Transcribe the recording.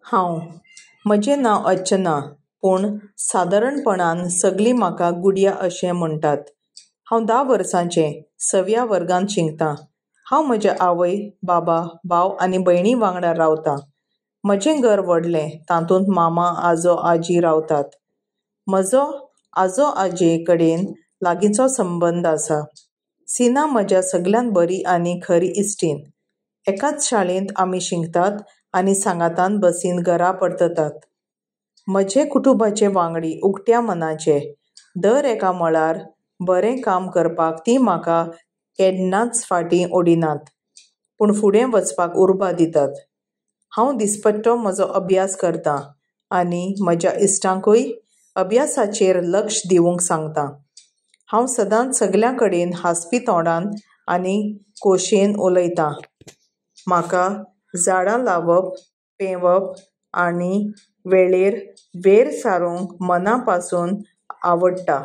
हांव. म्हजें नांव अर्चना, पूण सादारणपणान सगलीं म्हाका गुडिया अशें म्हणटात. हांव 10 वर्सांचें, सव्या वर्गांत शिकतां. हांव म्हज्या आवय, बाबा, भाव आनी भयणी वांगडा रावतां. म्हजें घर व्हडलें, तातूंत मामा, आजो, आजी रावतात. म्हजो आजो आजये कडेन लागींचो संबंद आसा. सीना म्हज्या सगल्यांत बरी आनी खरी इश्टीण. एकाच शाळेंत आमी शिकतात आनी सांगातान बसीन घरा परततात. म्हजे कुटुंबाचे वांगडी उक्त्या मनाचे. दर एका मळार बरें काम करपाक तीं म्हाका केन्नाच फाटीं ओडिनात, पूण फुडें वचपाक उर्बा दितात. हांव दिसपट्टो म्हजो अभ्यास करतां आनी म्हज्या इश्टांकूय अभ्यासाचेर लक्ष दिवंक सांगतां. हांव सदांच सगल्यां कडेन हांसपी तोंडान आनी खोशयेन उलयतां. म्हाका झाडां लावप, पेंवप आनी वेळेर वेळ सारूंक मना पासून आवडटा.